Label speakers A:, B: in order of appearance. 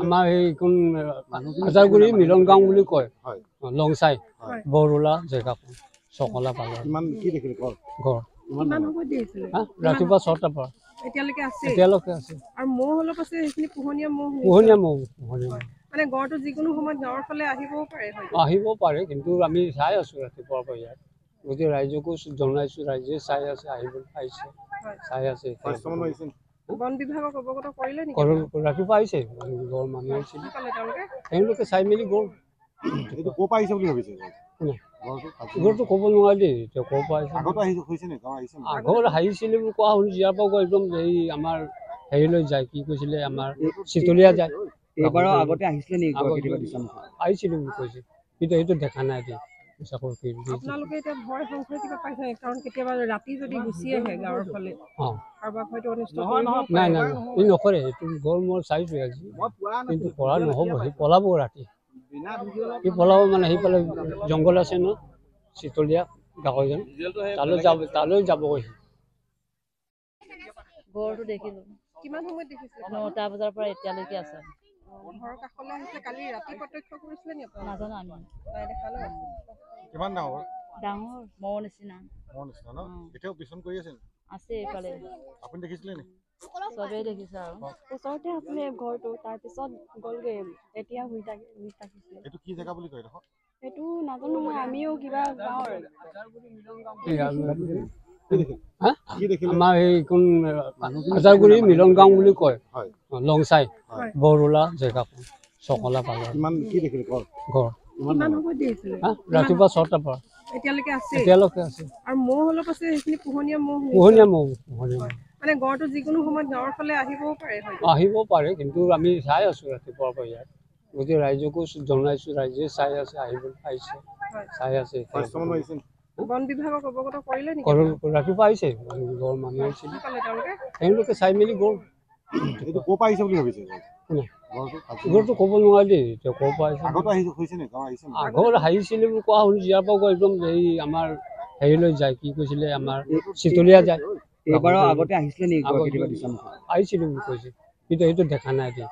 A: আমাৰ এই কোন আজাৰগুৰি মিলন গাঁও বুলি কয়, লংচাই বৰলা জেগাখন চকলা পালে। ঘৰ ৰাতিপুৱা 6টাৰ পৰা
B: এতিয়ালৈকে আছে।
A: এতিয়ালৈকে আছে।
B: আৰু মহ অলপ আছে, সেইখিনি পোহনীয়া মহ।
A: পোহনীয়া মহ, পোহনীয়া মহ।
B: মানে গড়টো যিকোনো সময়ত গাঁৱৰ ফালে আহিবও পাৰে।
A: আহিব পাৰে, কিন্তু আমি চাই আছো ৰাতিপুৱাৰ পৰা ইয়াত। গতিকে ৰাইজকো জনাইছো, ৰাইজে চাই আছে, আহিব আহিছে, চাই আছে।
B: বন বিভাগক অৱগত কৰিলে নেকি?
A: ৰাতিপুৱা আহিছে, গড় মানুহ আহিছিল, তেওঁলোকে চাই মেলি গ'ল।
C: এইটো ক'ৰ পৰা আহিছে বুলি ভাবিছে?
A: গড়টো ক'ব নোৱাৰি দেই, এতিয়া ক'ৰ পৰা আহিছে। আগত আহিছিলে বুলি কোৱা শুনিছোঁ। ইয়াৰ পৰা গৈ একদম এই আমাৰ হেৰিলৈ যায়, কি কৈছিলে আমাৰ চিতলীয়া যায়।
D: এইবাৰৰ আগতে আহিছিলে নেকি?
A: আহিছিলে বুলি কৈছে, কিন্তু সেইটো দেখা নাই দেই।
B: আপোনালোকে এতিয়া ভয় সংশয় কিবা পাইছে নেকি? কাৰণ কেতিয়াবা ৰাতি যদি গুচি আহে গাঁৱৰ ফালে, কাৰোবাক হয়তো অনিষ্ট কৰিব।
A: নাই নাই, ই নকৰে। সেইটো গড় মই চাইছোঁ আজি, কিন্তু কৰা নহ'ব। সি পলাব ৰাতি, সি পলাব। মানে সেইফালে জংঘল আছে ন, চিতলীয়া গাহৰিজন তালৈ যাব, তালৈ যাবগৈ সি।
E: গড়টো দেখিলোঁ।
B: কিমান সময়ত দেখিছিলে?
E: 9টা বজাৰ পৰা এতিয়ালৈকে আছে।
B: ঘৰৰ কাষলৈ আহিছিলে কালি ৰাতি, প্ৰত্যক্ষ কৰিছিলে নি আপোনালোকে?
E: নাজানো, আমি
B: নাই দেখা ন।
C: কিমান ডাঙৰ?
E: ডাঙৰ, ম'হ নিচিনা।
C: ম'হ নিচিনা ন? এতিয়াও বিচৰণ কৰি আছে?
E: আছে এইফালে।
C: আপুনি দেখিছিলে নি?
E: চবেই দেখিছে আৰু।
F: ওচৰতে আছিলে ঘৰটো, তাৰপিছত গ'লগৈ। এতিয়া শুই থাকি থাকিছিলে।
C: এইটো কি জেগা বুলি কয় এইডোখৰ?
F: সেইটো নাজানো মই, আমিও কিবা গাঁৱৰ।
A: আমাৰ এই কোন আজাৰগুৰি মিলন গাঁও বুলি কয়, লংচাই বৰলা জেগাখন চকলা পালে।
C: কি দেখিলে?
A: ঘৰ
B: কিমান সময়ত দেখিছিলে?
A: ৰাতিপুৱা 6টাৰ পৰা
B: এতিয়ালৈকে আছে।
A: এতিয়ালৈকে আছে।
B: আৰু মহ অলপ আছে, সেইখিনি পোহনীয়া মহ।
A: পোহনীয়া মহ, পোহনীয়া মহ।
B: মানে গড়টো যিকোনো সময়ত গাঁৱৰ ফালে আহিবও পাৰে।
A: আহিব পাৰে, কিন্তু আমি চাই আছো ৰাতিপুৱাৰ পৰা ইয়াত। গতিকে ৰাইজকো জনাইছো, ৰাইজে চাই আছে, আহিব আহিছে, চাই আছে।
B: বন বিভাগক অৱগত কৰিলে নেকি?
A: ৰাতিপুৱা আহিছে, গড় মানুহ আহিছিল, তেওঁলোকে চাই মেলি গ'ল।
C: এইটো ক'ৰ পৰা আহিছে বুলি ভাবিছে?
A: গড়টো ক'ব নোৱাৰি দেই, এতিয়া ক'ৰ পৰা আহিছে। আগত আহিছিলে বুলি কোৱা শুনিছোঁ। ইয়াৰ পৰা গৈ একদম এই আমাৰ হেৰিলৈ যায়, কি কৈছিলে আমাৰ চিতলীয়া যায়।
D: এইবাৰৰ আগতে আহিছিলে নেকি?
A: আহিছিলে বুলি কৈছে, কিন্তু সেইটো দেখা নাই দেই।